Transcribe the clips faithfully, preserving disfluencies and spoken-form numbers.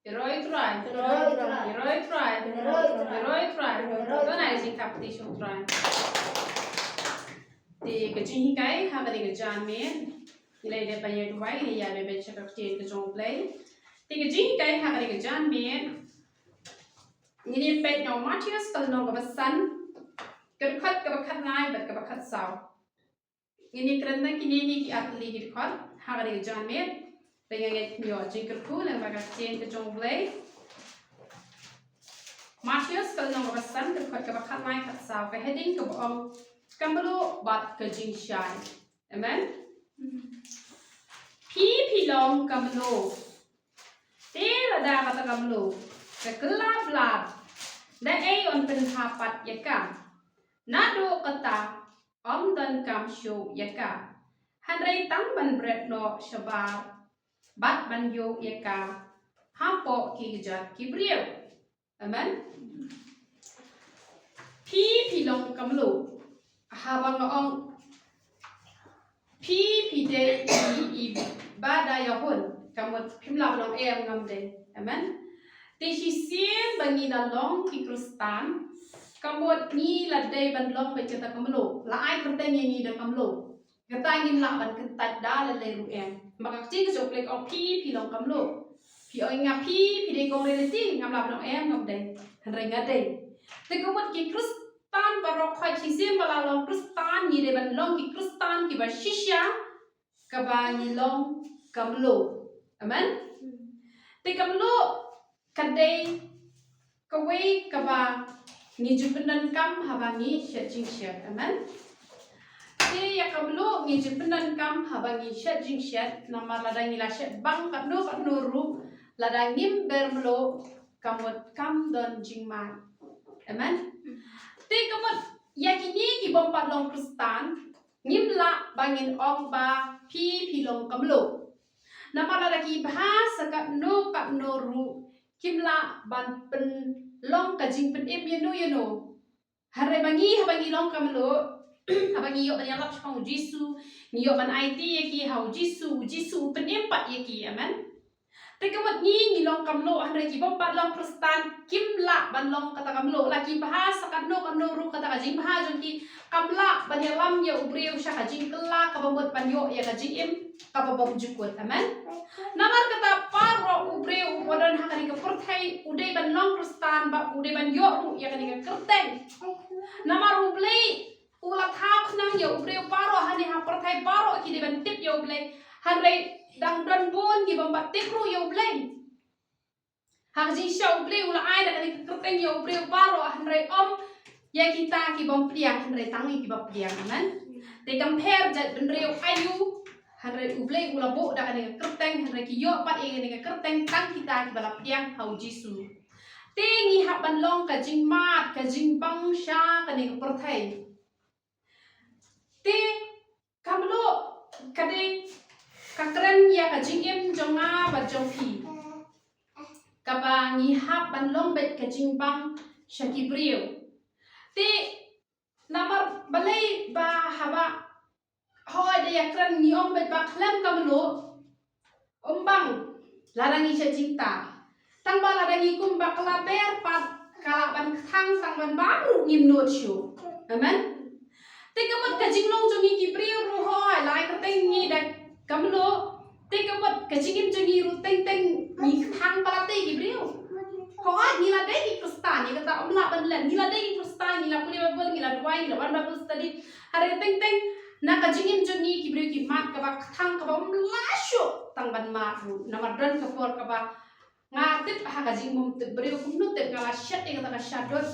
Ïaroh ïa u Trai. Ïaroh ïa u Trai. Ïaroh ïa u Trai. Ïaroh ïa u Trai. Ïaroh ïa u Trai. Ïaroh ïa u Trai. Don ai jingthap kti sha u Trai. Te ka jinghikai ha kane ka janmiet. Ngi la dep ban ïa duwai, ngi ïa duwai sha ka ktien ka jong U Blei. Te ka jinghikai ha kane ka janmiet. Ngin ïa peit na u Mathaios ka lynnong kaba san. Ka dkhot kaba khatlai bad kaba khatsaw. Ngin ïa kren na kine ki ar tylli ki dkhot ha kane ka janmiet. Te nga ngeit phin ïoh jingkyrkhu lyngba ka ktien ka jong U Blei. Mathaios ka lynnong kaba san ka dkhot kaba khatlai khatsaw, ka heading kaba ong ka mluh bad ka jingshai. Amen. Phi phi long ka mluh. Te lada kata ka mluh ka kylla bla, da ei yn pynbha pat ïa ka? Naduh kata ym donkam shuh ïa ka, hynrei tang ban bret noh shabar bad ban ïuh ïa ka hapoh ki kjat ki briew. Amen. Phi phi long ka mluh. Haba nga ong phi phi dei i, i ba da ïa hun, ka mut phim lah ban ong em ngam dei. Amen. Te shisien ba ngi la long ki Khristan, ka mut ngi la dei ban long bad kata ka mluh. La ai kyrteng ïa ngi da ka mluh. Kata ngim lah ban kyntait da lei lei ruh em. Ba ka ktien ka jong U Blei ka ong phi phi long ka mluh. Phi ong nga phi phi dei kong Reality, ngam lah ban ong em ngam dei. Hynrei nga dei. Te ka mut ki Khristan baroh khoit shisien ba la long Khristan ngi dei ban long ki Khristan kiba shisha kaba ngi long ka mluh. Amen. Te ka mluh ka dei kawei kaba ngi ju pyndonkam haba ngi shet jingshet. Amen. Te ïa ka mluh ngi ju pyndonkam haba ngi shet jingshet, namar lada ngi la shet bang katno katno ruh, lada ngim ber mluh, ka mut kam don jingmad. Amen. Te ka mut ïa kine ki bym pat long Khristan, ngim lah ba ngin ong ba phi phi long ka mluh. Namar lada ki bha sa katno katno ruh, kim lah ban pynlong ka jingpynim ïano ïano. Hynrei ba ngi, haba ngi long ka mluh, haba ngi ïoh ban ïalap shaphang U Jisu, ngi ïoh ban aiti ïa ki ha U Jisu, U Jisu u pynim pat ïa ki. Amen. Te ka mut ngi ngi long ka mluh, hynrei ki bym pat long Khristan kim lah ban long kata ka mluh. La ki bha sa katno katno ruh, kata ka jingbha jong ki kam lah ban ïalam ïa u briew sha ka jingkylla kaba mut ban ïoh ïa ka jingim kaba bymjukut. Amen. Namar kata baroh u briew uba don ha kane ka pyrthei u dei ban long Khristan bad u dei ban ïoh ruh ïa kane ka kyrteng. Namar U Blei u la thaw khnang ïa u briew baroh, hangne ha pyrthei baroh ki dei ban tip ïa U Blei. Hynrei dang don bun ki bym pat tip ruh ïa U Blei. Ha ka jingshisha U Blei u la ai da kane ka kyrteng ïa u briew baroh, hynrei ym ïa kita ki bym pdiang, hynrei tang ïa kiba pdiang. Amen. Te kam pher jait bynriew aïu, hynrei U Blei u la buh da kane ka kyrteng, hynrei ki ïoh pat ïa kane ka kyrteng tang kita kiba la pdiang ha U Jisu. Te ngi hap ban long ka jingmad ka jingbang sha kane ka pyrthei. Te ka mluh ka dei ka kren ïa ka jingim jong nga bad jong phi, kaba ngi hap ban long beit ka jingbang sha ki briew. Te namar balei ba haba hoi da ïa kren ngi ong beit ba khlem ka mluh, ym bang lada ngi shet jingtah. Tang ba lada ngi kum ba ka la ber pat ka lah ban kthang tang ban bam ruh ngim nud shuh. Amen. Te ka mut ka jinglong jong ngi ki briew ruh hoi, la ai kyrteng ngi da ka mluh. Te ka mut ka jingim jong ngi ruh teng teng ngi kthang palat te ki briew. Hoi ngi la dei ki Khristan, ïa kata ym lah ban len. Ngi la dei ki Khristan, ngi la pule Baibl, ngi la duwai, ngi la wan Bible study. Hynrei teng teng na ka jingim jong ngi ki briew ki mad kaba kthang kaba ym lah shuh tang ban mad ruh. Namar don ka por kaba nga tip ha ka jingbymtip briew kumno tip, nga la shet ïa kata ka shadot,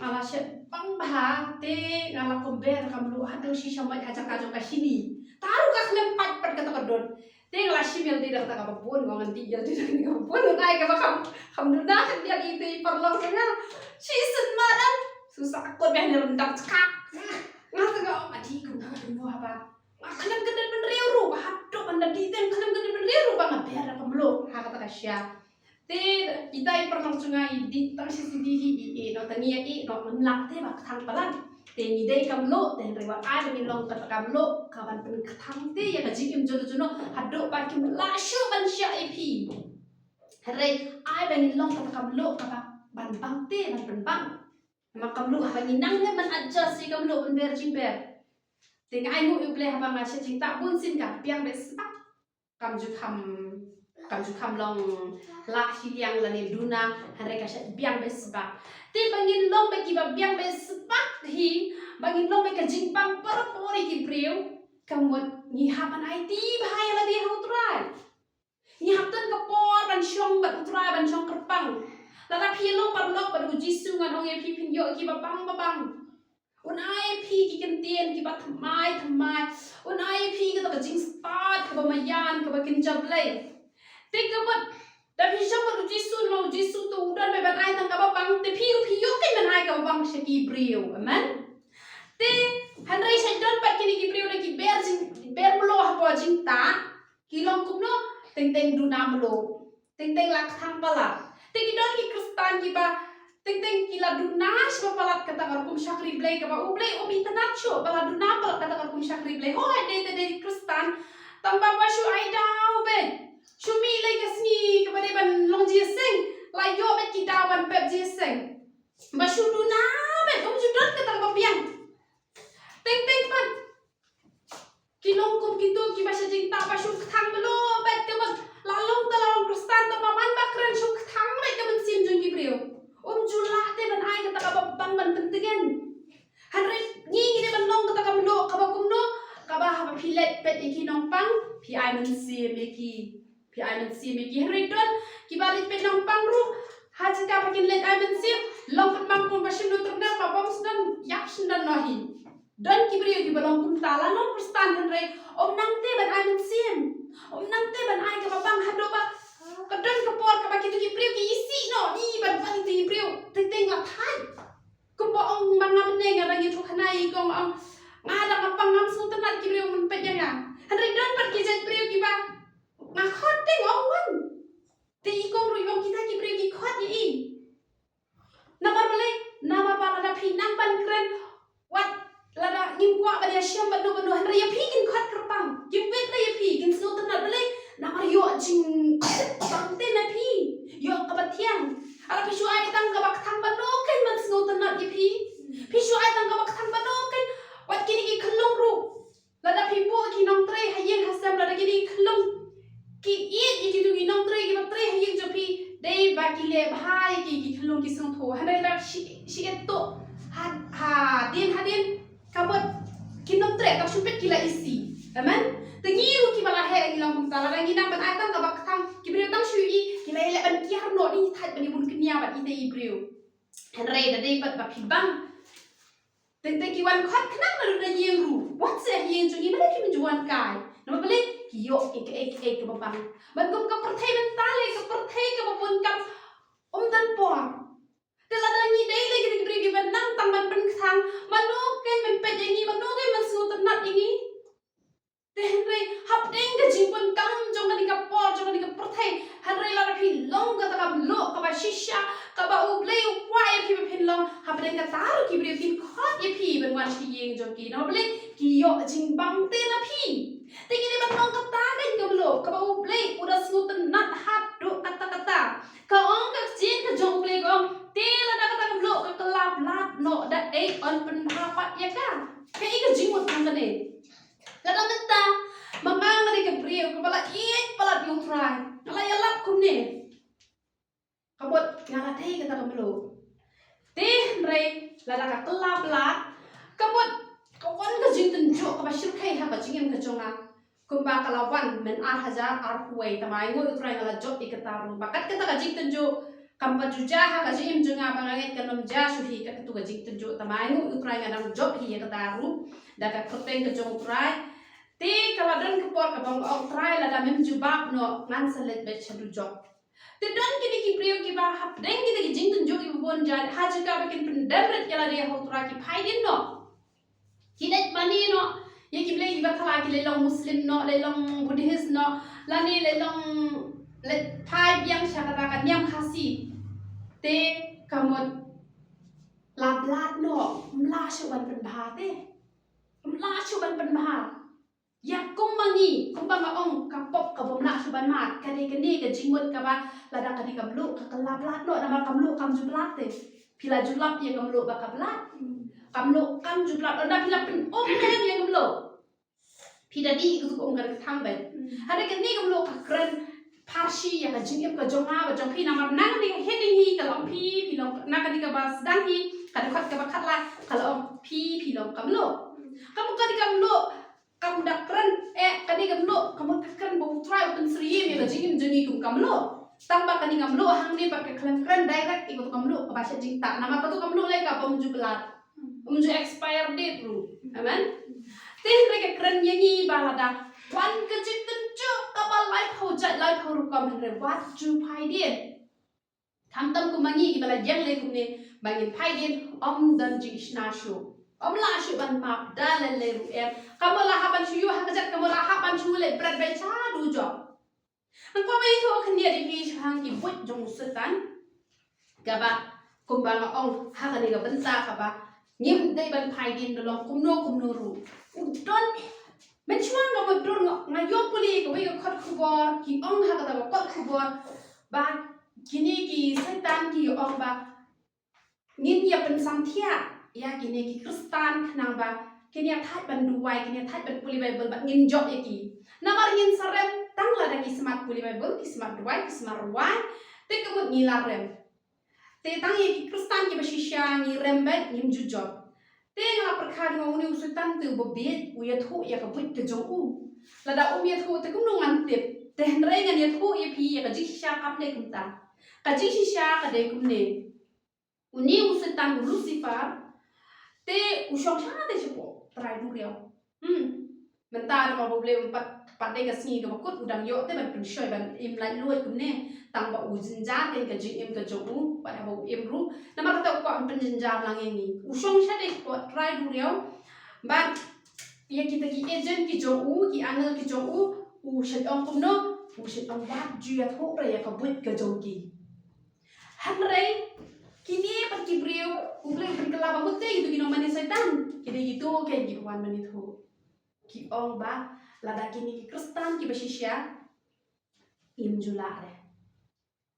nga la shet bang bha, te nga la kumber ka mluh haduh shisha mait ha jaka jong ka shini. Te ruh ka khlem pait pat kata ka dot. Te nga la shim ïalade da kata kaba bun, nga ong ngan dih ïalade da kane kaba bun, nga ai kaba kham, kham duna, kan ïa dih te i paralok jong nga. Shisien madan, susa kot beh ne ryndak chka. Nga tengok ma dih kumno kumno haba. Nga khlem kyndit bynriew ruh, ba haduh ban da dih te khlem kyndit bynriew ruh ba nga ber da ka mluh ha kata ka sha. Te kita i paralok jong nga i dih tang shi sidi hi i, i noh tang ïa i noh, ngam lah te ba kthang palat. Te ngi dei ka mluh, te hynrei wat ai ba ngin long kata ka mluh kaban pynkthang te ïa ka jingim juno juno haduh ba kim lah shuh ban shah ïa phi. Hynrei ai ba ngin long kata ka mluh kaba ban bang te ban pynbang. Namar ka mluh haba ngi nang ne ban adjust ïa ka mluh ban ber jingber. Te nga ainguh ïa U Blei haba nga shet jingtah bun sien ka biang beit sbak. Kam ju kham, kam ju kham long lah shiliang lane duna, hynrei ka shet biang beit sbak. Te ba ngin long beit kiba biang beit sbak hi, ba ngin long beit ka jingbang para pori ki briew, ka mut ngi hap ban aiti bha ïa lade ha U Trai. Ngi hap don ka por ban shong bad U Trai, ban shong kyrpang. Lada phi long paralok bad U Jisu, ngan ong ïa phi, phin ïoh kiba bang ba bang. Un ai phi ki kyntien kiba thymmai thymmai. Un ai phi kata ka jingstad kaba maïan, kaba kynja Blei. Te ka mut da phi shong bad U Jisu, namar U Jisu to u don beit ban ai tang kaba bang, te phi ruh phi ïoh kein ban ai kaba bang sha ki briew. Amen. Te hynrei sha don pat kine ki briew da ki ber jing, ber mluh hapoh jingtah. Ki long kumno? Teng teng duna mluh, teng teng la kthang palat. Te ki don ki Khristan kiba teng teng ki la duna shibun palat kata ka rukom shakri Blei kaba U Blei um itynnad shuh, ba la duna palat kata ka rukom shakri Blei. Hooid, dei te dei Khristan, tang ba ba shu ai daw beit, shu mih lei ka sngi kaba dei ban long jingïaseng, la ïoh beit ki daw ban pep jingïaseng. Ba shu duna beit, um ju don kata kaba biang. Teng teng pat ki long kum kito kiba sha jingtah ba shu kthang mluh beit, te mut la long te la long Khristan, tang ba man ba kren shu kthang beit ka mynsiem jong ki briew. Um ju lah te ban ai kata kaba bang ban pyntngen. Hynrei ngi ngi dei ban long kata ka mluh kaba kumno? Kaba haba phi leit peit ïa ki nongpang, phi ai mynsiem ïa ki. Phi ai mynsiem ïa ki. Hynrei don kiba leit peit nongpang ruh, ha jaka ba kin leit ai mynsiem, long pynbang kum ba shim nongtyrnat, ba bym sdang ïap sdang noh hi. Don ki briew kiba long kumta, la long Khristan hynrei um nang te ban ai mynsiem. Um nang te ban ai kaba bang, haduh ba ka don ka por kaba kito ki briew ki isih noh, i ban pang kito ki briew, teng teng la thait. Kumba ong ma nga mynne, nga dang ïathuh khnai ïa kong, ong nga dang nga pang, ngam sngewtynnad ki briew ban peit ïa nga. Hynrei don pat ki jait briew kiba nga khot te nga ong wan. Te i kong ruh i ong kita ki briew ki khot ïa i. Namar balei? Namar ba lada phi nang ban kren, wat lada ngim kwah ban ïashem bad no bad no, hynrei ïa phi kin khot kyrpang. Kim peit lei ïa phi, kin sngewtynnad. Balei? Namar ïoh jingbang te na phi, ïoh kaba thiang. Lada phi shu ai tang kaba kthang, bad no kein ban sngewtynnad ïa phi. Phi shu ai tang kaba kthang, bad no kein. Wat kine ki khyllung ruh, lada phi buh ki nongtrei ha ïing ha sem, lada kine ki khyllung ki ïeit ïa kito ki nongtrei kiba trei ha ïing jong phi, dei ba ki leh bha ïa ki, ki khyllung ki sngewthuh. Hynrei lada shi, shi et tuh ha, hadien hadien, ka mut ki nongtrei kam shu peit, ki la isih. Amen. Te ngi ruh kiba la heh ngi long kumta, lada ngi nang ban ai tang kaba kthang, ki briew tang shu ïohi, ki la ïaleh ban kiar noh, ngi thait ban ïabun kñia bad ite i briew. Hynrei da dei pat ba phi bang, teng teng ki wan khot khnang naduh na ïing ruh. Wat seh ha ïing jong ngi, balei kim ju wan kai? Namar balei? Ki ïoh ïa kaei kaei kaba bang. Bad kum ka pyrthei mynta lei, ka pyrthei kaba bun kam, um don por. Te lada ngi dei lei kita ki briew kiba nang tang ban pynkthang, mano kein ban peit ïa ngi, mano kein ban sngewtynnad ïa ngi? Te hynrei hapdeng ka jingpynkam jong kane ka por, jong kane ka pyrthei, hynrei lada phi long kata ka mluh kaba shisha, kaba U Blei u kwah ïa phi ba phin long, hapdeng kata ruh ki briew kin khot ïa phi ban wan sha ïing jong ki. Namar balei? Ki ïoh jingbang te na phi. Te ngi dei ban long kata kein ka mluh kaba U Blei u da sngewtynnad haduh katta katta. Ka ong ka ktien ka jong U Blei ka ong, te lada kata ka mluh ka kylla palat noh, da ei yn pynbha pat ïa ka? Kaei ka jingmut jong kane? Lada mynta ma nga nga dei ka briew kaba la ïeit palat ïa U Trai, nga la ïalap kumne, ka mut nga la dei kata ka mluh. Te hynrei lada ka kylla palat, ka mut ka wan ka jingtynjuh kaba shyrkhei ha ka jingim ka jong nga. Kumba ka la wan myn ar hajar arphew wei, tang ba ainguh ïa U Trai nga la jop ïa kata ruh. Ba kat kata ka jingtynjuh kam pat ju jia ha ka jingim jong nga, ba nga ngeit kan ym jia shuh hi kat katu ka jingtynjuh, tang ba ainguh ïa U Trai nga dang jop hi ïa kata ruh da ka kyrteng ka jong U Trai. Te ka la don ka por kaba nga ong, Trai, lada mem jubab noh ngan sa leit beit sha dujok. Te don kine ki briew kiba hapdeng kita ki jingtynjuh kiba bun jait, ha jaka ba kin pyndem rit ïa lade ha U Trai, ki phai dien noh. Ki leit mane noh ïa ki blei kiba thala, ki leit long Muslim noh, leit long Buddhist noh, lane leit long, leit phai biang sha kata ka niam Khasi. Te ka mut la blad noh, ym lah shuh ban pynbha te. Ym lah shuh ban pynbha. Ïa kum ma ngi, kumba nga ong, ka pop ka bym lah shuh ban mad, ka dei kane ka jingmut kaba lada ka dei ka mluh ka kylla blad noh, namar ka mluh kam ju blad te. Phi la ju lap ïa ka mluh ba ka blad. Ka mluh kam ju blad, lada phi la pyn-um ïa ka mluh. Phi da dih ka suk um ka rek thang bad. Hynrei kane ka mluh ka kren pharshi ïa ka jingim ka jong nga bad jong phi, namar na kane ka heading hi ka la ong phi, phi long, na kane kaba sdang hi, ka dkhot kaba khatlai ka la ong phi, phi long ka mluh. Ka mut kane ka mluh kam da kren, eh, kane ka mluh ka mut ka kren ba U Trai u pynsyriem ïa ka jingim jong ngi kum ka mluh. Tang ba kane ka mluh hangne pat ka khlem kren direct ïa kato ka mluh kaba shet jingtah, namar kato ka mluh lei ka bym ju blad. Ym ju expire date ruh. Amen. Te hynrei ka kren ïa ngi ba lada wan ka jingtynjuh kaba laiphew jait laiphew rukom, hynrei wat ju phai dien. Khamtam kum ma ngi kiba la ïeng lei kumne ba ngin phai dien, ym don jingshna shuh. Ym lah shuh ban map da lei lei ruh em. Ka mut la hap ban shu ïuh ha ka jait, ka mut la hap ban shu leit bret beit sha dujok. Nang ko ba ïathuh khyndiat ïa phi shaphang ki buit jong u Soitan. Kaba kumba nga ong ha kane ka bynta kaba ngim dei ban phai dien da long kumno kumno ruh. U don, mynshuwa nga mut dur nga, nga ïoh pule kawei ka kot khubor, ki ong ha kata ka kot khubor ba kine ki Soitan ki ong ba ngin ïa pynsamthiah ïa kine ki Khristan khnang ba kin ïa thait ban duwai, kin ïa thait ban pule Baibl bad ngin jop ïa ki. Namar ngin sa rem tang lada ki smat pule Baibl, ki smat duwai, ki smat rwai. Te ka mut ngi la rem. Te tang ïa ki Khristan kiba shisha ngi rem bad ngim ju jop. Te nga la pyrkhat nga, une u Soitan te uba bieit u ïathuh ïa ka buit ka jong u. Lada um ïathuh te kumno ngan tip. Te hynrei ngan ïathuh ïa phi ïa ka jingshisha kam dei kumta. Ka jingshisha ka dei kumne. Une u Soitan u Lucifer te u shong sha te shapoh trai duriaw. Hmm. Mynta namar ba U Blei um pat, pat dei ka sngi kaba kut u dang ïoh te ban pynshoi ban im laitluid kumne. Tang ba u jynjar te ka jingim ka jong u, pat haba u im ruh. Namar kata u kwah ban pynjynjar lang ïa ngi. U shong sha te shapoh trai duriaw. Bad ïa kita ki agent ki jong u, ki angel ki jong u, u shait ong kumno, u shait ong wat ju ïathuh re ïa ka buit ka jong ki. Hynrei kine pat ki briew U Blei u pynkylla ba mut dei kito ki nongmane Soitan, ki dei kito kein kiba wan ban ïathuh. Ki ong ba lada kine ki Khristan kiba shisha, ngim ju lah re.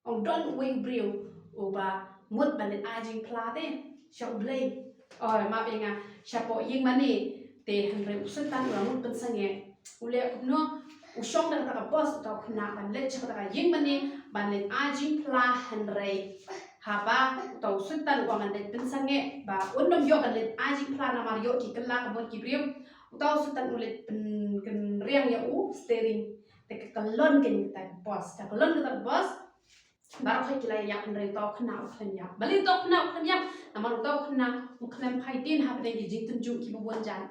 Ong don uwei u briew uba mut ban leit ai jingphla te sha U Blei. Oi, map ïa nga, shapoh ïing mane. Te hynrei u Soitan u la mut pynsangeh. U leh kumno? U shong da kata ka bos, uta u khynnah ban leit sha kata ka ïing mane ban leit ai jingphla, hynrei haba uta u Soitan u ong ngan leit pynsangeh ba un ym ïoh ban leit ai jingphla namar ïoh ki kylla ka mut ki briew. Uta u Soitan u leit pyn-, kynriang ïa u steering. Te ka kyllon kein kata ka bos. Ka kyllon kata ka bos. Baroh hi ki la ïap, hynrei uta u khynnah u khlem ïap. Balei uta u khynnah u khlem ïap? Namar uta u khynnah u khlem phai dien hapdeng ki jingtynjuh kiba bun jait.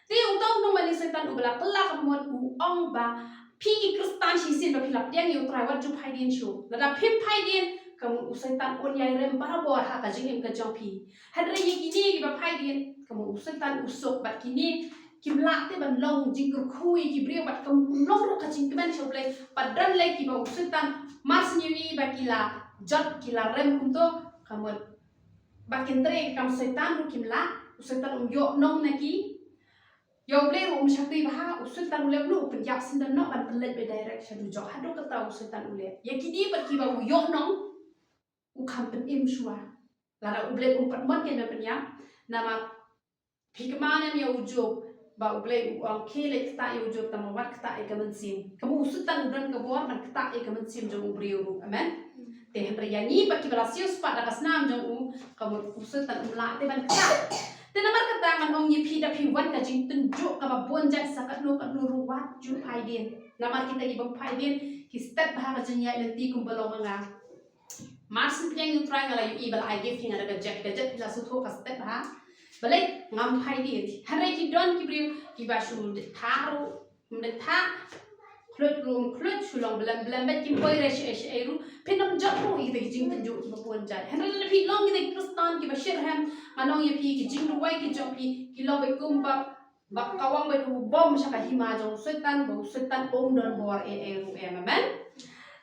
Te uta u nongmane Soitan uba la kylla ka mut u ong ba phi ki Khristan shisien ba phi la pdiang ïa U Trai, wat ju phai dien shuh. Lada phim phai dien, ka mut u Soitan un ïai rem barabor ha ka jingim ka jong phi. Hynrei ïa kine kiba phai dien, ka mut u Soitan u suk, bad kine kim lah te ban long jingkyrkhu ïa ki briew, bad kam long ruh ka jingkmen sha U Blei. Bad don lei kiba u Soitan mar syn ïohi ba ki la jot, ki la rem kumto, ka mut ba kin trei kam Soitan ruh kim lah, u Soitan um ïoh nong na ki. Ïa U Blei ruh um shakri bha, u Soitan u leh kumno? U pynïap syndon noh ban pynleit beit direct sha dujok. Haduh kata u Soitan u leh. Ïa kine pat kiba u ïoh nong, u kham pynim shuwa. Lada U Blei um pat mon kein ban pynïap, namar phi kynmaw ne em ïa u Job, ba U Blei u ong khie leit ktah ïa u Job, tang ba wat ktah ïa ka mynsiem. Ka mut u Soitan u don ka bor ban ktah ïa ka mynsiem jong u briew ruh. Amen. Te hynrei ïa ngi pat kiba la siewspah da ka snam jong u, ka mut u Soitan um lah te ban ktah. Te namar kata ngan ong ïa phi, da phi wan ka jingtynjuh kaba bun jait sa katno katno ruh, wat ju phai dien. Namar kita kibym phai dien ki stet bha ka jingïaid lynti kumba long ma nga. Mar syn pdiang ïa U Trai nga la ïohi ba la ai gift ïa nga da ka jet, ka jet phi la sngewthuh ka stet bha. Balei? Ngam phai dien. Hynrei ki don ki briew kiba shu leit thah ruh, ym leit thah, khluit ruh ym khluit, shu long blem blem beit, kim poi re shaei shaei ruh. Phin ym jot ruh ïa kita ki jingtynjuh kiba bun jait. Hynrei lada phi long kita ki Khristan kiba shitrhem, ngan ong ïa phi, ki jingduwai ki jong phi ki long beit kumba ba ka wang beit u bom sha ka hima jong u Soitan, ba u Soitan um don bor ei ei ruh em. Amen.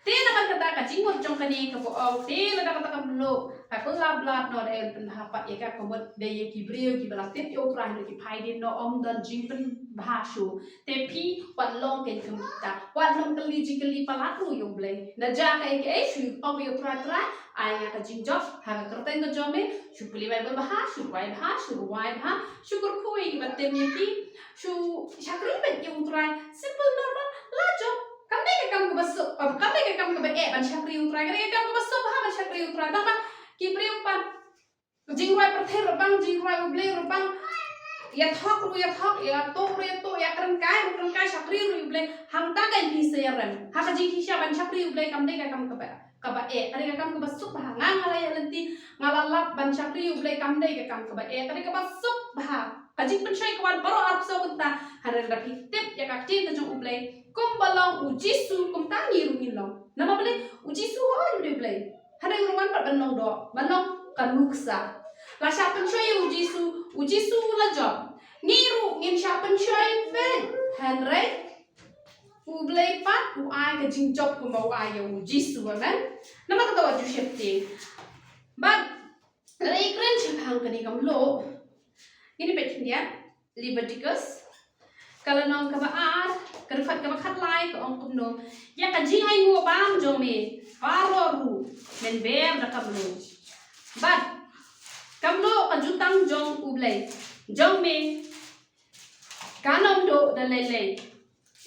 Te namar kata ka jingmut jong kane kaba ong te lada kata ka mluh ka kylla bad noh da ïa pynbha pat ïa ka, ka mut da ïa ki briew kiba la tip ïa U Trai, ki phai dien noh, ym don jingpynbha shuh. Te phi wat long kein kum kita, wat long kylli jingkylli palat ruh ïa U Blei. Na ja kaei kaei shu ong ïa U Trai, Trai, ai nga ka jingjop ha ka kyrteng ka jong me, shu pule Baibl bha, shu rwai bha, shu rwai bha, shu kyrkhu ïa kiba tim ïa phi, shu shakri beit ïa U Trai. Simple, normal, la jop. Kam dei ka kam kaba suk, kam dei ka kam kaba eh ban shakri U Trai, ka dei ka kam kaba suk bha ban shakri U Trai. Tang ba ki briew pat, jingrwai pyrthei ruh bang, jingrwai U Blei ruh bang, ïa thok ruh ïa thok, ïa tuh ruh ïa tuh, ïa kren kai ruh kren kai, shakri ruh ïa U Blei. Hangta ka phi sa ïa rem ha ka jingshisha ban shakri U Blei, kam dei ka kam kaba, kaba eh, ka dei ka kam kaba suk bha. Nga, nga la ïa lynti, nga la lap ban shakri U Blei, kam dei ka kam kaba eh, ka dei kaba suk bha. Ka jingpynshoi ka wan baroh arphew saw kynta, hynrei lada phi tip ïa ka ktien ka jong U Blei, kumba long U Jisu kumta ngi ruh ngin long. Namar balei? U Jisu hooid u dei U Blei. Hynrei u la wan pat ban long doh, ban long ka nuksa. La shah pynshoi ïa U Jisu, U Jisu u la jop. Ngi ruh ngin shah pynshoi beit. Hynrei U Blei pat u ai ka jingjop kumba u ai ïa U Jisu, amen. Namar kata wat ju sheptieng. Bad lada ngi kren shaphang kane ka mluh, ngin ïa peit khyndiat, Leviticus ka lynnong kaba ar, ka dkhot kaba khatlai, ka ong kumno: Ïa ka jingainguh bam jong me baroh ruh men ber da ka mluh. Bad ka mluh ka jutang jong U Blei jong me kan ym duh da lei lei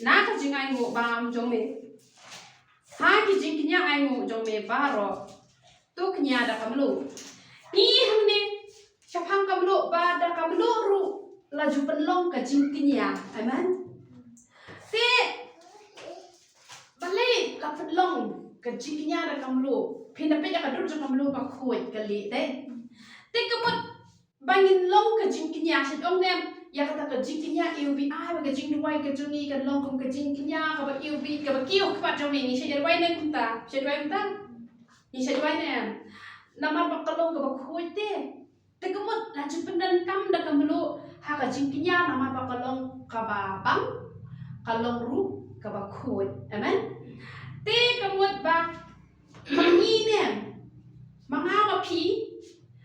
na ka jingainguh bam jong me. Ha ki jingkñia ainguh jong me baroh, to kñia da ka mluh. Ngi hangne shaphang ka mluh, ba da ka mluh ruh la ju pynlong ka jingkñia. Amen. Te balei la pynlong ka jingkñia da ka mluh? Phin da peit ïa ka dur jong ka mluh ba khuid ka lieh te. Te ka mut ba ngin long ka jingkñia, shu ong ne em, ïa kata ka jingkñia iwbih, ai ba ka jingduwai ka jong ngi kan long kum ka jingkñia kaba iwbih, kaba kiew khmat jong ngi. Ngi shait duwai ne em kumta? Shait duwai kumta? Ngi shait duwai ne em? Namar ba ka long kaba khuid te. Te ka mut la ju pyndonkam da ka mluh ha ka jingkñia, namar ba ka long kaba bang, ka long ruh kaba khuid. Amen. Te ka mut ba ma ngi ne em, ma nga ma phi,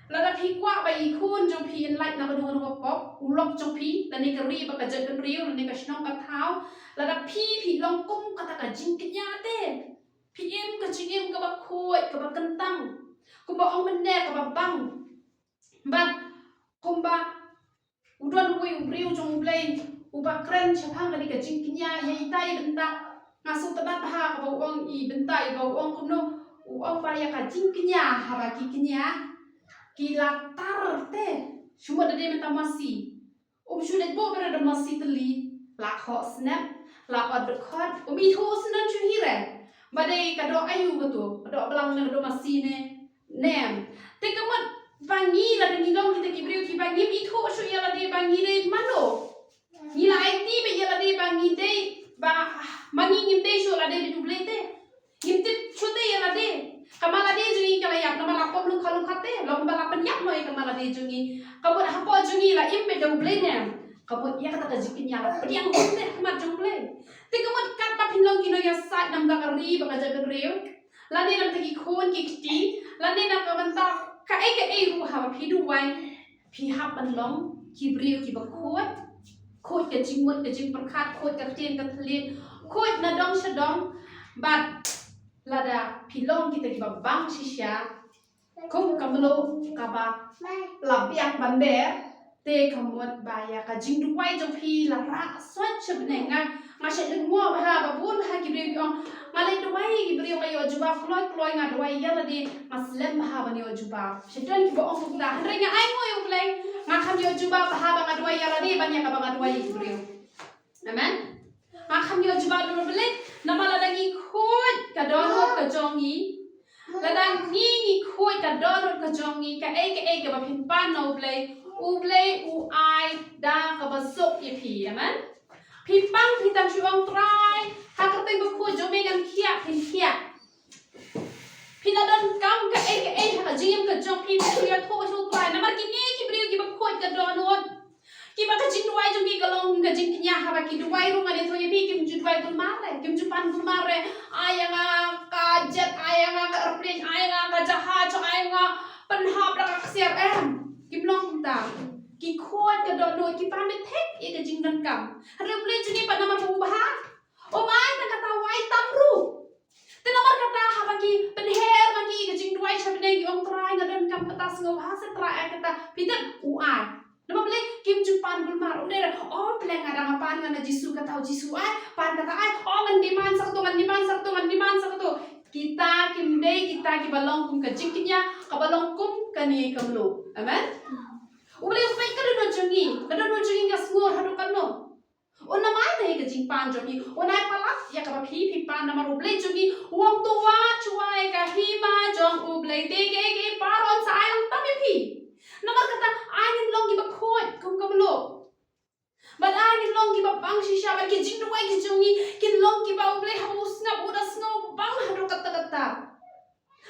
lada phi kwah ba i khun jong phi in lait na kano kano ka pop, u lok jong phi, lane ka ri ba ka jaitbynriew, lane ka shnong ka thaw, lada phi, phi long kum kata ka jingkñia te, phi im ka jingim kaba khuid, kaba kyntang, kumba ong mynne, kaba bang. Bad kumba u don uwei u briew jong U Blei uba kren shaphang kane ka jingkñia ïa ita i bynta. Nga sngewtynnat bha kaba u ong i bynta, iba u ong kumno, u ong ba ïa ka jingkñia, haba ki kñia ki la tar te, shu mut da dei mynta masi, um shu leit buh beit da masi tylli, la khoh snep, la ot dkhot, um ithuh sngewdon shuh hi re ba dei ka doh aïu kato, ka doh blang ne ka doh masi ne, ne em. Te ka mut ba ngi, lada ngi long kita ki briew kiba ngim ithuh shuh ïa lade ba ngi dei mano, ngi la aiti beit ïa lade ba ngi dei, ba ma ngi ngim dei shuh lade bad U Blei te. Ngim tip shuh te ïa lade. Ka mar lade jong ngi ka la ïap namar la pom lyngkha lyngkha te, long ba la pynïap noh ïa ka mar lade jong ngi. Ka mut hapoh jong ngi la im beit da U Blei ne em. Ka mut ïa kata ka jingkñia la pdiang te ha khmat jong U Blei. Te ka mut katba phin long ki nongïasaid na bynta ka ri bad ka jaitbynriew, lane na bynta ki khun ki kti, lane na ka bynta kaei kaei ruh, haba phi duwai, phi hap ban long ki briew kiba khuid, khuid ka jingmut ka jingpyrkhat, khuid ka ktien ka thylliej, khuid na dong sha dong. Bad lada phi long kita kiba bang shisha kum ka mluh kaba la biang ban ber, te ka mut ba ïa ka jingduwai jong phi la rah sot sha bneng. Nga, nga shait lyngngoh bha ba bun bha ki briew ki ong, nga leit duwai ïa ki briew, nga ïoh jubab kloi kloi, nga duwai ïa lade, nga slem bha ban ïoh jubab. Shait don kiba ong kumta, hynrei nga ainguh ïa U Blei, nga kham ïoh jubab bha ba nga duwai ïa lade ban ïa kaba nga duwai ïa ki briew. Amen. Nga kham ïoh jubab da U Blei, namar lada ngi khuid ka dohnud ka jong ngi, lada ngi ngi khuid ka dohnud ka jong ngi, kaei kaei kaba phin pan na U Blei, U Blei u ai da kaba suk ïa phi. Amen. Phi pang, phi tang shu ong, Trai, ha ka kyrteng bakhuid jong me ngan khiah, phin khiah. Phi la donkam kaei kaei ha ka jingim ka jong phi, phi ïathuh sha U Trai. Namar kine ki briew kiba khuid ka dohnud, Kiba ka jingduwai jong ki ka long ka jingkñia, haba ki duwai ruh, nga ïathuh ïa phi, kim ju duwai kulmar re, kim ju pan kulmar re. Ai ïa nga ka jet, ai ïa nga ka aeroplane, ai ïa nga ka jahaj, ai ïa nga pynhap da ka ksiar, em. Kim long kumta. Ki khuid ka dohnud, ki pan beit thik ïa ka jingdonkam. Hynrei U Blei jong ngi pat namar ba u bha, um ai tang kata, u ai tam ruh. Te namar kata, haba ki pynher ma ki ka jingduwai sha bneng, ki ong, Trai, nga donkam kata, sngewbha seh Trai, ai kata. Phi tip, u ai. Namar balei? Kim ju pan kulmar. Um dei re, oh, pleng, nga dang pan, nga na Jisu, kata u Jisu ai, pan kata ai, oh, ngan demand sa kato, ngan demand sa kato, ngan demand sa kato. Kita kim dei kita kiba long kum ka jingkñia, kaba long kum kane ka mluh. Amen. U Blei u peit ka dohnud jong ngi, ka dohnud jong ngi ka sngur haduh katno. Un ym ai ïa ka jingpan jong phi, un ai palat ïa kaba phi, phi pan. Namar U Blei jong ngi u ong, to wad shuwa ïa ka hima jong U Blei, te kiei kiei baroh un sa ai lang tam ïa phi. Namar kata, ai ngin long kiba khuid kum ka mluh. Bad ai ngin long kiba bang shisha, bad ki jingduwai ki jong ngi kin long kiba U Blei haba u sngap u da sngewbang haduh katta katta.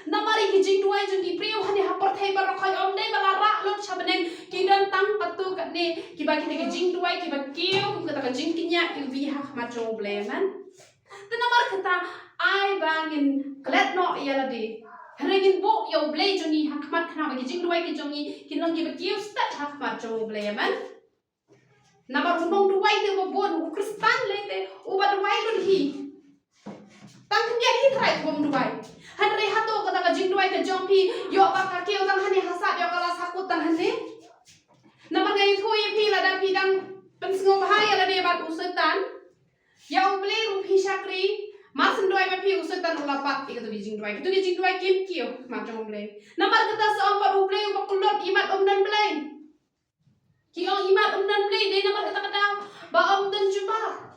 Namar ïa ki jingduwai jong ki briew hangne ha pyrthei baroh khoit, ym dei ba la rah lut sha bneng, ki don tang katto katne kiba, kita ki jingduwai kiba kiew kum kata ka jingkñia, kiba ïa ha khmat jong U Blei, amen. Te namar kata, ai ba ngin klet noh ïa lade, hynrei ngin buh ïa U Blei jong ngi ha khmat, khnang ba ki jingduwai ki jong ngi kin long kiba kiew stet ha khmat jong U Blei, amen. Namar u nongduwai te uba bun, u Khristan lei te uba duwai lut hi, tang khyndiat hi trai te bym duwai. Hynrei hato kata ka jingduwai ka jong phi, ïoh ba ka kiew tang hangne ha sat, ïoh ka la sahkut tang hangne? Namar nga ïathuh ïa phi, lada phi dang pynsngewbha ïa lade bad u Soitan, ïa U Blei ruh phi shakri, mar shen duwai ma phi, u Soitan u la bat ïa kito ki jingduwai. Kito ki jingduwai kim kiew ha khmat jong U Blei. Namar kata, sa ong pat U Blei uba kyllut, imat um don Blei. Ki ong imat um don Blei, dei namar kata ka daw ba ym don jubab.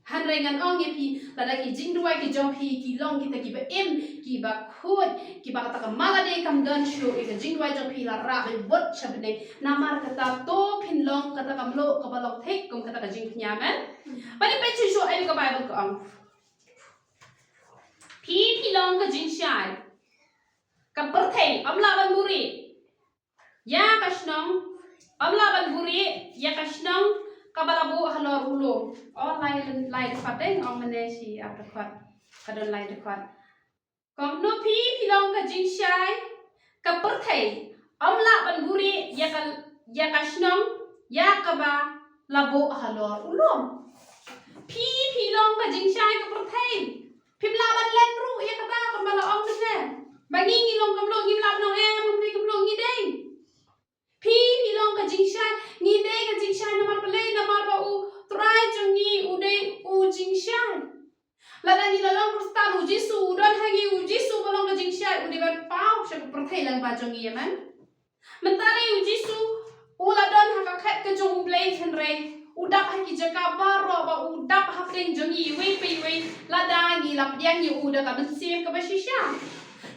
Hynrei ngan ong ïa phi, lada ki jingduwai ki jong phi ki long kita kiba im, kiba khuid, kiba kata ka malade kam don shuh ïa ka jingduwai jong phi, la rah beit bud sha bneng. Namar kata, to phin long kata ka mluh kaba long thik kum kata ka jingkñia, amen. Bad peit shuh shuh ïa ka Baibl ka ong, phi phi long ka jingshai. Ka pyrthei ym lah ban buhrieh ïa ka shnong, ym lah ban buhrieh ïa ka shnong kaba la buh halor u lum. O, lai, lai dkhot dei, ong mynne shi ar dkhot. Ka don lai dkhot. Kumno phi phi long ka jingshai, ka pyrthei ym lah ban buhrieh ïa ka, ïa ka shnong ïa kaba la buh halor u lum. Phi phi long ka jingshai, ka pyrthei. Phim lah ban len ruh ïa kata, kumba la ong mynne. Ba ngi ngi long ka mluh, ngim lah ban ong em, ka mluh ngi dei. Phi phi long ka jingshai, ngi dei ka jingshai. Namar balei? Namar ba U Trai jong ngi u dei u jingshai. Lada ngi la long Khristan, U Jisu u don ha ngi, U Jisu uba long ka jingshai, u dei ban paw sha ka pyrthei lyngba jong ngi, amen. Mynta dei U Jisu u la don ha ka khet ka jong U Blei, hynrei u dap ha ki jaka baroh, ba u dap hapdeng jong ngi iwei pa iwei. Lada ngi la pdiang ïa u da ka mynsiem kaba shisha,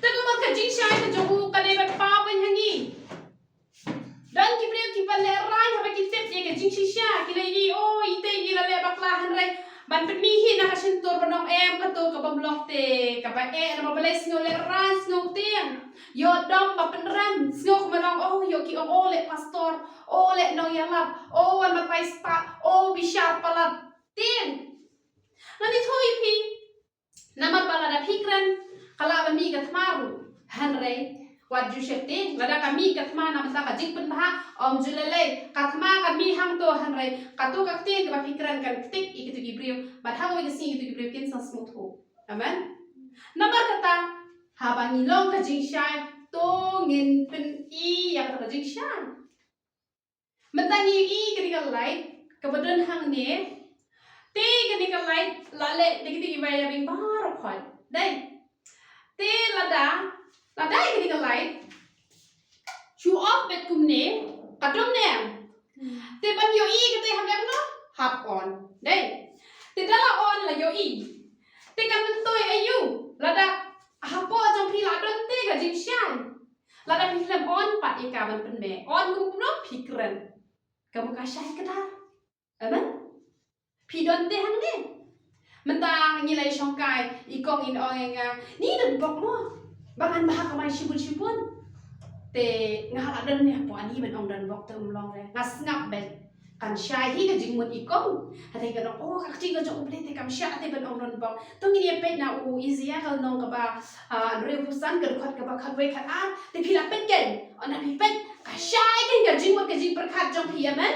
te ka mut ka jingshai ka jong u ka dei ban paw beiñ ha ngi. Don ki briew kiba lehraiñ haba ki tip ïa ka jingshisha, ki la ïohi, o, ite ngi la leh bakla, hynrei ban pynmih hi na ka shyntur ban ong em, kato ka bym long te kaba eh, namar balei? Sngew lehraiñ, sngew tieng. Ïoh dom ba pynrem, sngew kumba ong, o, ïoh ki ong, o, leh pastor, o, leh nongïalap, o, wan batai spah, o, bishar palat. Tieng. Ngan ïathuh ïa phi, namar ba lada phi kren, ka lah ban mih ka thma ruh. Hynrei wat ju sheptieng, lada ka mih ka thma na bynta ka jingpynbha, ym ju lei lei. Ka thma kan mih hangto, hynrei kato ka ktien kaba phi kren kan ktik ïa kito ki briew. Bad ha kawei ka sngi kito ki briew kin sa sngewthuh. Amen. Namar kata, haba ngi long ka jingshai, to ngin pyni ïa kata ka jingshai. Mynta ngi ïohi kane ka light kaba don hangne. Te kane ka light la leh da kine ki wiring baroh khoit. Dei. Te lada, lada ïa kane ka light shu off beit kumne, ka dum ne em? Te ban ïohi kata hap ïa kano? Hap on. Dei. Te da la on la ïohi. Te kan myntoi aïu lada hapoh jong phi la don te ka jingshai? Lada phi khlem on pat ïa ka ban pynmih. On kum kumno? Phi kren. Ka mut ka shai kdar. Amen. Phi don te hangne. Mynta ngi la ïashongkai, i kong in ong ïa nga, ni don bok mo? Ba ngan bha kamai shibun shibun. Te nga la don ne hapoh ani ban ong don bok te um long re. Nga sngap beit. kan shai hi ka jingmut i kong. Hynrei kan ong, oh, ka ktien ka jong U Blei te kam shah te ban ong donbok. To ngin ïa peit na u Isaïah ka lynnong kaba, ah, hynriewphew san, ka dkhot kaba khatwei khatar. Te phi la peit kein. Ynda phi peit, ka shai kein ka jingmut ka jingpyrkhat jong phi, amen.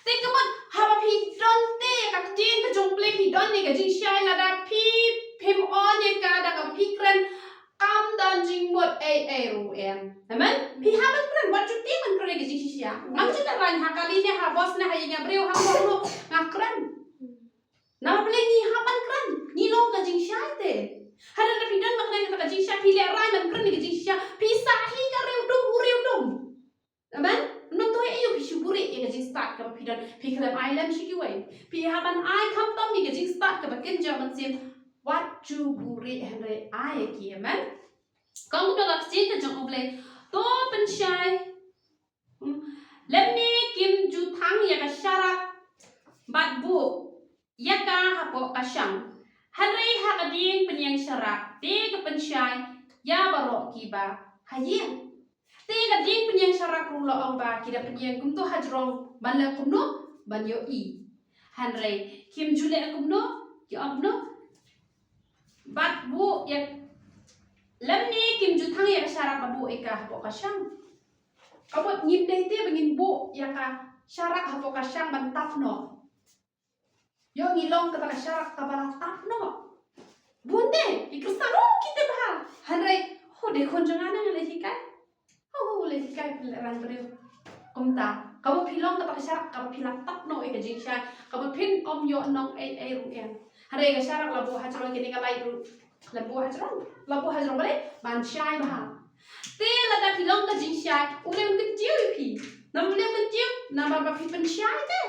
Te ka mut, haba phi don te ka ktien ka jong U Blei, phi don ne ka jingshai, lada phi, phim on ïa ka da kaba phi kren, kam don jingmut ei ei ruh em. Amen. Phi hap ban kren, wat ju tieng ban kren ïa ka jingshisha. Ngam ju nang rang ha kali ne ha bos ne ha ïing ha briew ha kong ruh nga kren. Namar balei ngi hap ban kren? Ngi long ka jingshai te. Hynrei lada phi don ban kren kata ka jingshai, phi lehraiñ ban kren ïa ka jingshisha, phi sah hi ka riewdum u riewdum. Amen. Ym don to ei ei phi shu buhrieh ïa ka jingstad kaba phi don. Phi khlem ai lem sha kiwei. Phi hap ban ai khamtam ïa ka jingstad kaba kynja mynsiem. Wat ju buhrieh hynrei ai ïa ki. Amen. Kong to ka ktien ka jong U Blei. To pynshai. Hmm. Lymne kim ju thang ïa ka sharak bad buh ïa ka hapoh ka shang. Hynrei ha ka dieng pynïeng sharak te ka pynshai ïa baroh kiba ha ïing. Te ka dieng pynïeng sharak ruh la ong ba ki da pynïeng kumto hajrong ban leh kumno, ban ïohi. Hynrei kim ju leh kumno, ki ong kumno. Bad buh ïa, lymne kim ju thang ïa ka sharak bad buh ïa ka hapoh ka shang. Ka mut ngim dei te ba ngin buh ïa ka sharak hapoh ka shang ban tap noh. Ïoh ngi long kata ka sharak kaba la tap noh. Bun de, i Khristan ruh ki tip bha. Hynrei, ho de khun jong nga ne nga leh hikai. Ho, ho, leh hikai pynleh rang briew. Kumta, kaba phi long kata ka sharak kaba phi la tap noh ïa ka jingshai, kaba phin ym ïoh nong ei ei ruh em. Hynrei ka sharak la buh hajrong kine ka light ruh. La buh hajrong, la buh hajrong balei, ban shai bha. Te lada phi long ka jingshai, U Blei un kyntiew ïa phi. Namar U Blei un kyntiew, namar ba phi pynshai te.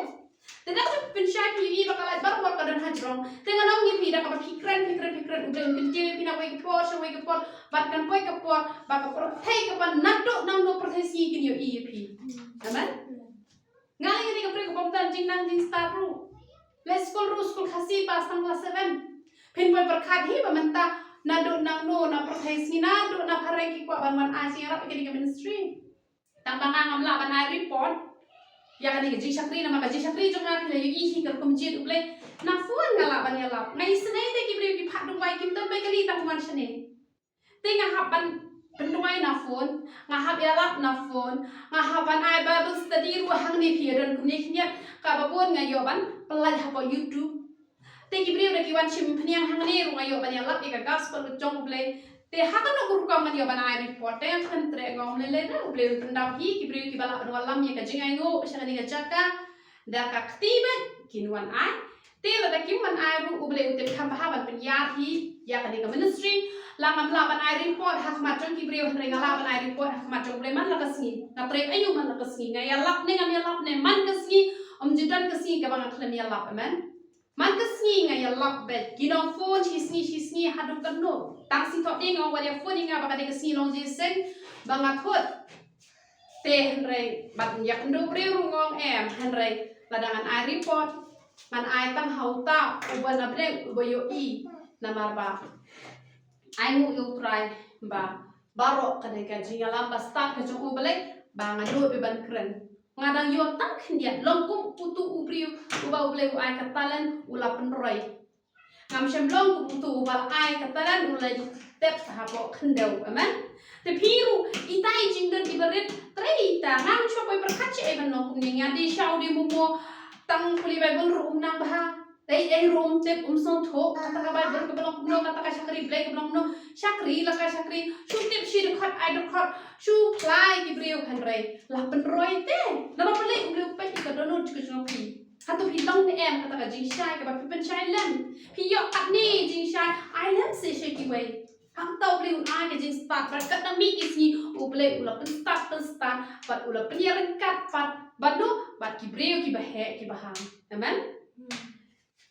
Te da phi pynshai phi ïohi ba ka light barabor ka don hajrong. Te ngan ong ïa phi da kaba phi kren, phi kren, phi kren, U Blei un kyntiew ïa phi na wei ka por sha wei ka por, bad kan poi ka por ba ka pyrthei, kaba naduh nangno pyrthei sngi kin ïohi ïa phi. Amen. Nga leh ïa kane ka briew ka bym don jingnang jingstad ruh. Leh skul ruh skul Khasi pass tang klas seven. Phin poi pyrkhat hi ba mynta naduh nangno na pyrthei sngi, naduh na phareng ki kwah ban wan ai jingïarap ïa kane ka ministry. Tang ba nga ngam lah ban ai report ïa kane ka jingshakri, namar ka jingshakri jong nga phi la ïohi hi ka rukom jied U Blei. Na phone nga lah ban ïalap. Nga isynei te ki briew ki phah dungwai, kim don bai kali tang wan shane. Te nga hap ban pyndungwai na phone, nga hap ïalap na phone, nga hap ban ai Bible study ruh hangne, phi ïa don kumne khyndiat, kaba bun nga ïoh ban pynlait hapoh YouTube. Te ki briew da ki wan shim phniang hangne ruh nga ïoh ban ïalap ïa ka gospel ka jong U Blei. Te ha kano ka rukom ngan ïoh ban ai report, te nga kren treh, nga ong lei lei da U Blei un pyndap hi, ki briew kiba lah ban wallam ïa ka jingainguh sha kane ka jaka da ka kti bad kin wan ai. Te lada kim wan ai ruh U Blei u tip kham bha ban pynïar hi ïa kane ka ministry. La ngam lah ban ai report ha khmat jong ki briew, hynrei nga lah ban ai report ha khmat jong U Blei man la ka sngi. Nga trei aïu man la ka sngi, nga ïalap ne ngam ïalap ne man ka sngi, ym ju don ka sngi kaba nga khlem ïalap, amen. Man ka sngi nga ïalap bad ki nong phone shi sngi shi sngi haduh katno. Tang shi thok dei nga wan ïa phone ïa nga ba ka dei ka sngi Longjingseng ba nga thut. Te hynrei bad ïa kynduh briew ruh nga ong em, hynrei lada ngan ai report ngan ai tang ha uta uba na bneng uba ïohi, namar ba ai nguh ïa U Trai ba baroh ka dei ka jingïalam ba stad ka jong U Blei ba nga duh beit ban kren. Nga dang ïoh tang khyndiat, long kum utu u briew uba U Blei u ai ka talent u la pynroi. Ngam shym long kum utu uba la ai ka talent u la tep sa hapoh khyndew. Amen. Te phi ruh, ita i jingdon iba rit, trei ita. Ngam shu poi pyrkhat shaei ban long kumne, nga dei sha u dei momo, tang pule Bible ruh um nang bha. Dei ei ruh um tip, um sngewthuh kata ka Bible kaba long kumno, kata ka shakri Blei kaba long kumno. Shakri la ka shakri, shu tip shi dkhot ai dkhot, shu phla ïa ki briew, hynrei la pynroi te. Namar balei? U Blei u peit ïa ka dohnud ka jong phi. Hato phi long ne em kata ka jingshai kaba phi pynshai lem? Phi ïoh katne jingshai, ai lem seh sha kiwei. Hangta U Blei un ai ka jingstad bad katba mih ki sngi U Blei u la pynstad pynstad bad u la pynïaryngkat pat bad no, bad ki briew kiba heh kiba ha. Amen.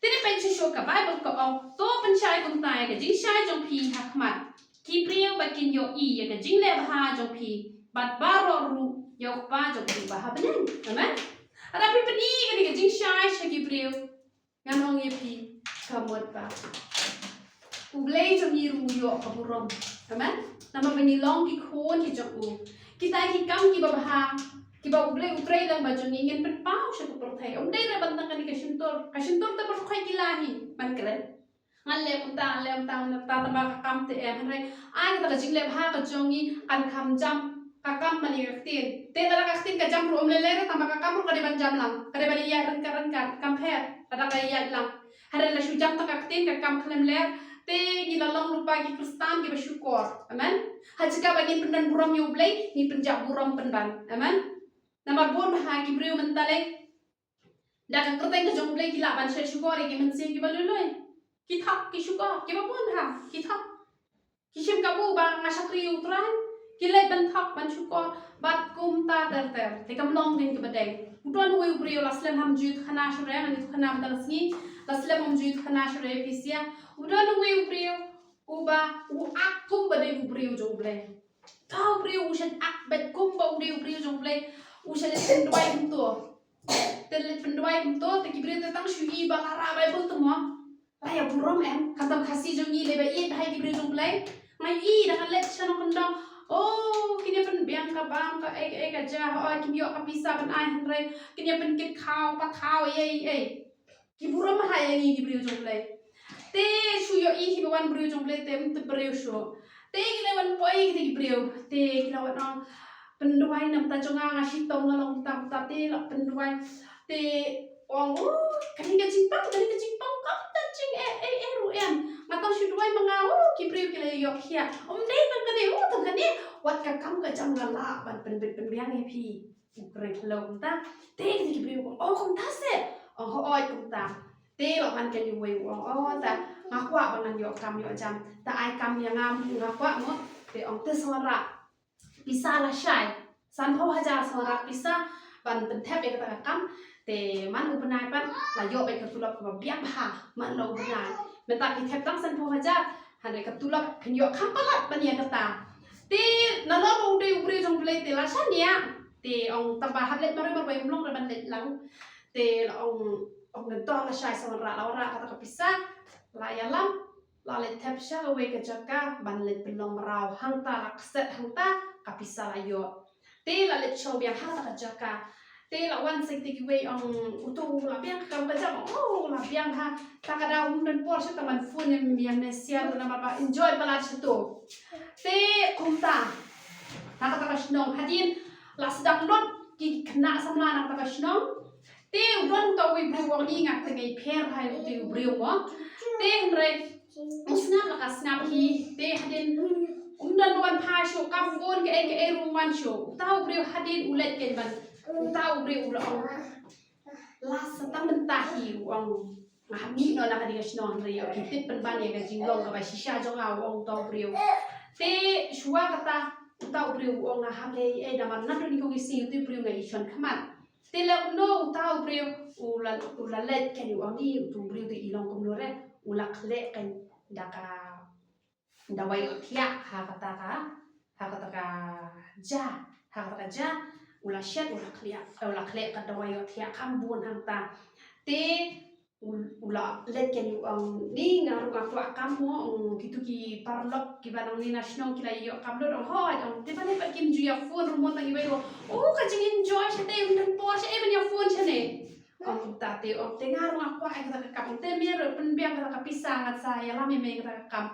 Te peit shuh shuh ka Bible ka ong, to pynshai kumta ïa ka jingshai jong phi ha khmat ki briew ba kin ïohi ïa ka jingleh bha jong phi bad baroh ruh ïa U Kpa jong phi ba ha bneng. Amen. Lada phi pyni kane ka jingshai sha ki briew, ngan ong ïa phi, ka mut ba U Blei jong ngi ruh u ïoh ka burom. Amen. Namar ba ngi long ki khun ki jong u. Kita ki kam kiba bha Kiba U Blei u trei lang ba jong ngi, ngin pynpaw sha ka pyrthei. Ym dei re ban tang kane ka shyntur. Ka shyntur te baroh khoit ki la hi ban kren. Ngan leh kumta, ngan leh kumta, ngan leh kumta, tang ba ka kam te em. Hynrei ai kata ka jingleh bha ka jong ngi kan kham jam ka kam ban ïa ka ktien. Te lada ka ktien ka jam ruh ym lei lei re, tang ba ka kam ruh ka dei ban jam lang. Ka dei ban ïaid ryngkat ryngkat, kam pher lada ka ïaid lang. Hynrei la shu jam tang ka ktien, ka kam khlem leh, te ngi la long lypa ki Khristan kiba shukor. Amen. Ha jaka ba ngin pyndon burom ïa U Blei, ngi pynjah burom pynban. Amen. Namar bun bha ki briew mynta lei, da ka kyrteng ka jong U Blei ki lah ban shet shukor ïa ki mynsiem kiba lui lui. Ki thok, ki shukor, kiba bun bha, ki thok. Ki shim kabu ba nga shakri ïa U Trai, ki leit ban thok, ban shukor bad kumta ter ter. Te kam long ding kaba dei. U don uwei u briew, la slem ha Myntoi Khana Shuh re, ngan ïathuh khana mynta ka sngi. La slem ha Myntoi Khana Shuh re, Ephesia. U don uwei u briew uba u ak kumba dei u briew jong U Blei. Uta u briew u shait ak beit kumba u dei u briew jong U Blei. U shait leit pynduwai kumto. Te leit pynduwai kumto, te ki briew te tang shu i ba la rah Baibl te mo. La ïa burom em, khamtam Khasi jong ngi lei ba ïeit bha ïa ki briew jong U Blei. Nga i da nga leit sha nongkyndong. Oh, kin ïa pynbiang ka bam, ka ei ka ei ka ja, oh, kim ïoh ka pisa ban ai, hynrei kin ïa pynkit khaw, pat khaw, ei ei ei. Ki burom bha ïa ngi ki briew jong U Blei. Te shu ïohi hi ba wan briew jong U Blei te ym tip briew shuh. Te ki la wan poi kita ki briew. Te ki la wan ong, pynduwai na bynta jong nga, nga shitom, nga long kumta kumta. Te la pynduwai. Te ong, oh, kane ka jingpang, kane ka jingpang, kumta jing eh eh eh ruh em. Nga tang shu duwai ma nga, oh, ki briew ki la ïoh khiah. Ym dei tang kane, oh, tang kane. Wat ka kam ka jam nga lah ban pynbit pynbiang ïa phi. U briew u la ong kumta. Te kita ki briew u ong, oh, kumta se. Ong, hooid kumta. Te la wan kane uwei u ong, oh, ta nga kwah ba ngan ïoh kam ïoh jam. Ta ai kam ïa nga, nga kwah mo. Te ong, te sa wanrah pisa lashai. Sanphew hajar sa wanrah pisa ban pynthep ïa kata ka kam. Te man u bnai pat la ïoh beit ka tulop kaba biang bha man la u bnai. Mynta phi thep tang sanphew hajar, hynrei ka tulop phin ïoh kham palat ban ïa kata. Te nalor ba u dei u briew jong U Blei te la shaniah. Te ong tang ba hap leit marwei marwei, ym long re ban leit lang. Te la ong, ong ngan to lashai sa wanrah, la wanrah kata ka pisa, la ïalam, la leit thep sha kawei ka jaka ban leit pynlong mraw, hangta la kset, hangta ka pisa la ïoh. Te la leit shong biang ha kata ka jaka. Te la wan sa kita kiwei, ong uto u la biang ka kam ka jam, oh, u la biang ha. Ta ka daw ym don por shuh tang ban phone ïa me, ïa me siar, namar ba enjoy palat sha to. Te kumta ha kata ka shnong hadien la sdang lut ki khynnah samla na kata ka shnong. Te u don uta uwei u briew u ong, i nga te nga i pher ha uta u briew mo. Te hynrei u sngap la ka sngap hi. Te hadien um don ba wan phai shuh, kam bun kaei kaei ruh ym wan shuh. Uta u briew hadien u leit kein ban, uta u briew u la ong, la sa tam mynta hi, u ong, nga hap mih noh na kane ka shnong, hynrei ïoh ki tip pynban ïa ka jinglong kaba shisha jong nga, u ong uta u briew. Te shuwa kata uta u briew u ong, nga hap leh ei ei, namar naduh nyngkong ki sngi uta u briew nga i shon khmat. Te leh kumno uta u briew u la, u la leit kein, u ong, ni uta u briew te i long kumno re. U la khleh kein da ka dawai ïohthiah ha kata ka, ha kata ka ja, ha kata ka ja. U la shet, u la khleh, u la khleh ka dawai ïohthiah kham bun hangta. Te u, u la leit kein, u ong, ni nga ruh nga kwah kam mo, ong kito ki paralok kiba nangne na shnong ki la ïoh kam lut, ong hooid, ong te balei pat kim ju ïa phone ruh mo tang iwei ruh. Oh, ka jing enjoy shatei, ym don por shaei ban ïa phone shane. Ong kumta te, ong te nga ruh nga kwah ïa kata ka kam, ong te me ruh pynbiang kata ka pisa, ngan sa ïalam ïa me ïa kata ka kam.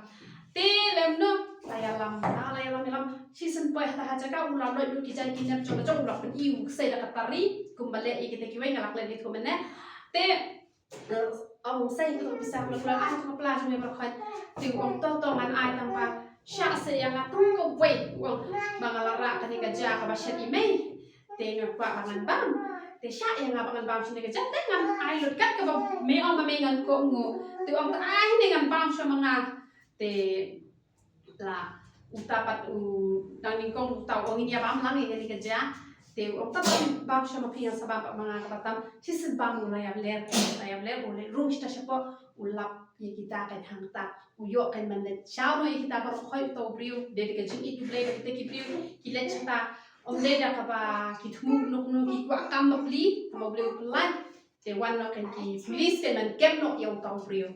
Te lem no, la ïalam, la, la ïalam, ïalam. Shisien poi hata ha jaka u la leit lut ki jaiñ ki nep jong ka jong, u la pyni u ksai da ka tari, kumba leh ïa kita kiwei nga la klet ïa u mynne. Te, eh, ong sei kata ka pisa, u la, u la ai kata ka pla jong me baroh khoit. Te u ong to to ngan ai tang ba shah seh ïa nga tang kawei, u ong, ba nga la rah kane ka ja kaba shet i mei. Te nga kwah ba ngan bam. Te shah ïa nga ba ngan bam shane ka ja, te ngan ai lut kat kaba me ong ba me ngan kohnguh. Te u ong ta ai ne ngan bam sha ma nga. Te la uta pat u nang nyngkong uta u ong ngin ïa bam lang ïa kane ka ja. Te u ong ta bam, bam sha ma phi, ngan sa bam pat ma nga kaba tam. Shisien bam u la ïa ler, la ïa ler, u leit rung shata shapoh, u lap ïa kita kein hangta. U ïoh kein ban leit shaw noh ïa kita baroh khoit uta u briew. Dei da ka jingïeit U Blei ba kita ki briew ki leit shata. Ym dei da kaba ki thmu kumno kumno, ki kwah kam bapli, kaba U Blei u pyllait. Te wan noh kein ki police kein ban kem noh ïa uta u briew.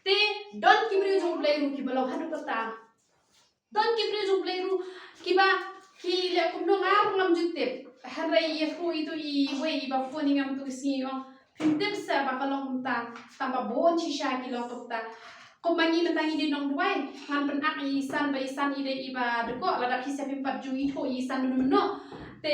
Te don ki briew jong U Blei ruh kiba long haduh katta. Don ki briew jong U Blei ruh kiba ki leh kumno nga ruh ngam ju tip. Hynrei ïathuh ïa uto iwei iba phone ïa nga mynta ka sngi, ong, phim tip seh ba ka long kumta, tang ba bun shisha ki long kumta. Kumba ngi mynta ngi dei nongduwai, ngan pynap ïa i San ba i San i dei iba dkoh, lada phi sngewthuh pat jong i, thoh i San mynno mynno. Te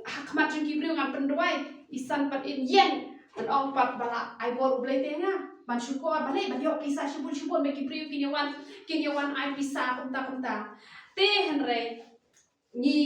ha khmat jong ki briew ngan pynduwai, i San pat in ïeng, ngan ong pat ba la ai bor U Blei te nga ban shukor, balei ba ïoh pisa shibun shibun ba ki briew kin ïa wan, kin ïa wan ai pisa kumta kumta. Te hynrei ngi,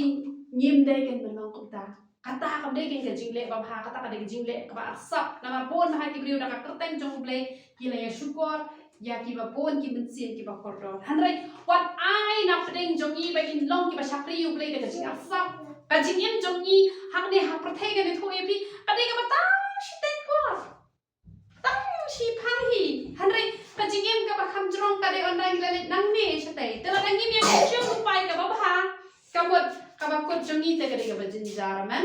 ngim dei kin ban long kumta. Kata kam dei kin ka jingleh babha, kata ka dei ka jingleh kaba arsap. Namar bun bha ki briew da ka kyrteng jong U Blei ki la ïa shukor ïa kiba bun ki mynsiem kiba kordor. Hynrei wat ai na pdeng jong ngi ba ngin long kiba shakri U Blei da ka jingarsap. Ka jingim jong ngi hangne ha pyrthei, ngan ïathuh ïa phi, ka dei kaba tang shiteng por. Tang shi phang hi. Hynrei ka jingim kaba kham jrong ka dei ynda ngi la leit nangne shatei. Te lada ngim ïa shim upai kaba bha, ka mut kaba kut jong ngi te ka dei kaba jynjar, amen.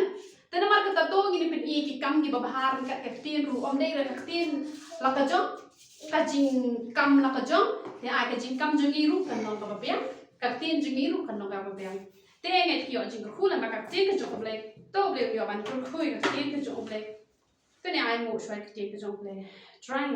Te namar kata to ngin ïa pyni ki kam kiba bha ryngkat ka ktien ruh, ym dei re ka ktien la ka jong, ka jingkam la ka jong. Te ai ka jingkam jong ngi ruh kan long kaba biang, ka ktien jong ngi ruh kan long kaba biang. Te ngi ïoh jingkyrkhu lem bad ka ktien ka jong U Blei. To U Blei u ïoh ban kyrkhu ïa ka ktien ka jong U Blei. Kane ai mo shwa ka ktien ka jong U Blei. Trai